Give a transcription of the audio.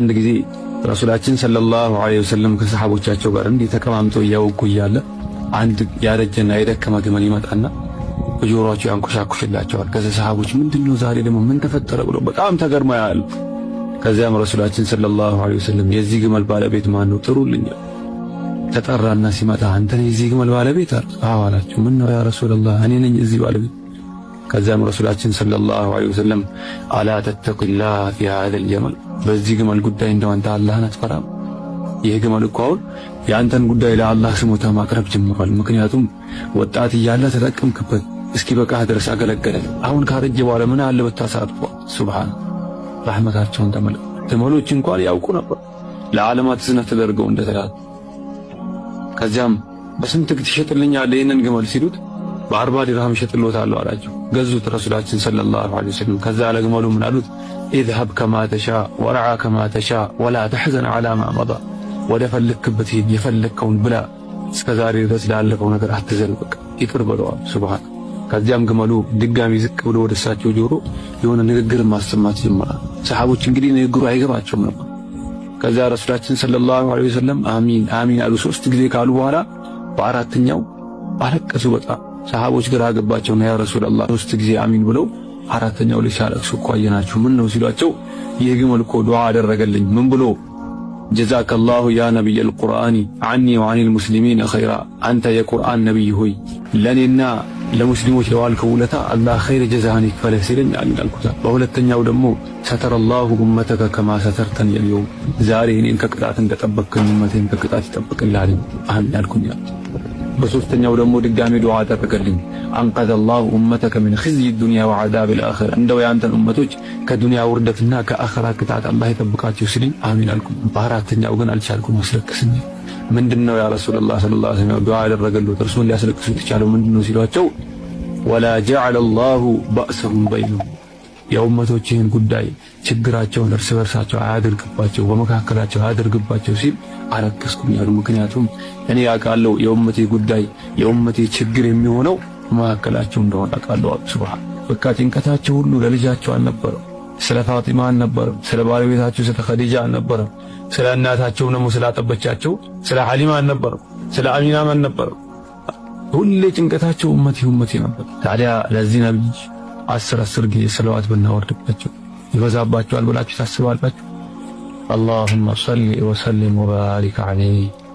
አንድ ጊዜ ረሱላችን صلى الله عليه وسلم ከሰሓቦቻቸው ጋር እንዲህ ተቀማምጠው እያወጉ እያለ አንድ ያረጀና የደከመ ግመል ይመጣና በጆሮአቸው ያንኮሻኩሽላቸዋል። ከዚያ ሰሓቦች ምንድነው ዛሬ ደግሞ ምን ተፈጠረ ብለው በጣም ተገርመው ያሉ። ከዚያም ረሱላችን صلى الله عليه وسلم የዚህ ግመል ባለቤት ማን ነው ጥሩልኝ። ተጠራና ሲመጣ አንተ ነህ የዚህ ግመል ባለቤት አሉት። አዎ አላቸው። ምን ነው يا رسول الله እኔ ነኝ የዚህ ባለቤት። ከዚያም ረሱላችን صلى الله عليه وسلم ألا تتقي الله في هذا الجمل፣ በዚህ ግመል ጉዳይ እንደው አንተ አላህን አትፈራም? ይህ ግመል እኮ አሁን የአንተን ጉዳይ ለአላህ ስሞታ ማቅረብ ጀምሯል። ምክንያቱም ወጣት እያለ ተጠቀምክበት፣ እስኪ በቃህ ድረስ አገለገለ። አሁን ካረጀ በኋላ ምን አለ ብታሳርፎ። ሱብሃን ረሕመታቸውን ተመልከቱ። ግመሎች እንኳን ያውቁ ነበር ለዓለማት እዝነት ተደርገው እንደተላኩ። ከዚያም በስንት ትሸጥልኛለህ ይህንን ግመል ሲሉት በ40 ዲርሃም እሸጥልዎታለሁ አላቸው። ገዙት ረሱላችን صلى الله عليه وسلم። ከዛ ለግመሉ ምን አሉት? اذهب كما تشاء وارع كما تشاء ولا تحزن على ما مضى፣ ወደ ፈለክበት ሂድ፣ የፈለግከውን ብላ፣ እስከ ዛሬ ድረስ ላለፈው ነገር አትዘን፣ በቃ ይቅር በለዋል። ሱብሃን። ከዚያም ግመሉ ድጋሚ ዝቅ ብሎ ወደ እሳቸው ጆሮ የሆነ ንግግር ማሰማት ጀመረ። ሰሓቦች እንግዲህ ንግግሩ አይገባቸውም ነበር። ከዚያ ረሱላችን صلى الله عليه وسلم አሚን አሚን አሉ። ሶስት ጊዜ ካሉ በኋላ በአራተኛው አለቀሱ በጣም። ሰሃቦች ግራ ገባቸውና يا رسول الله ሶስት ጊዜ አሚን ብለው አራተኛው ላይ ሲያለቅሱ እኮ አየናችሁ፣ ምን ነው ሲሏቸው ይህ ግመል እኮ ዱዓ አደረገልኝ። ምን ብሎ? جزاك الله يا نبي القرآن عني وعن المسلمين خيرا፣ አንተ የቁርአን ነቢይ ሆይ ለእኔና ለሙስሊሞች ለዋልከው ውለታ አላህ ኸይር ጀዛህን ይክፈልህ ሲለኝ አሚን አልኩት። በሁለተኛው ደግሞ ستر الله أمتك كما سترتني اليوم፣ ዛሬ እኔን ከቅጣት እንደጠበቅከኝ ኡመቴን ከቅጣት ይጠብቅልሃል፣ አሚን አልኩኝ። በሶስተኛው ደግሞ ድጋሚ ዱዓ አደረገልኝ። أنقذ الله أمتك من خزي الدنيا وعذاب الآخرة፣ እንደው የአንተን ኡመቶች ከዱንያ ውርደትና ከአኺራ ቅጣት አላህ ይጠብቃቸው ሲለኝ አሚን አልኩኝ። በአራተኛው ግን አልቻልኩም፣ አስለቅስኝ። ምንድነው يا رسول الله صلى الله عليه وسلم ዱዓ ያደረገሉት እርሱን ሊያስለቅሱት የቻለው ምንድነው ሲሏቸው ولا جعل الله بأسهم بينهم፣ የኡመቶችህን ጉዳይ ችግራቸውን እርስ በርሳቸው አያድርግባቸው፣ በመካከላቸው አያድርግባቸው ሲል አለቀስኩም ያሉ። ምክንያቱም እኔ ያውቃለሁ የኡመቴ ጉዳይ የኡመቴ ችግር የሚሆነው በመካከላቸው እንደሆነ አውቃለሁ አሉ። ሱብሃን በቃ ጭንቀታቸው ሁሉ ለልጃቸው አልነበረም፣ ስለ ፋጢማ አልነበረም፣ ስለ ባለቤታቸው ስለ ኸዲጃ አልነበረም፣ ስለ እናታቸው ደግሞ ስላጠበቻቸው ስለ ሐሊማ አልነበረም፣ ስለ አሚናም አልነበረም። ሁሌ ጭንቀታቸው ኡመቴ ኡመቴ ነበር። ታዲያ ለዚህ ነብይ 10 10 ጊዜ ሰለዋት ብናወርድባቸው ይበዛባቸዋል ብላችሁ ታስባላችሁ? اللهم صل وسلم وبارك عليه።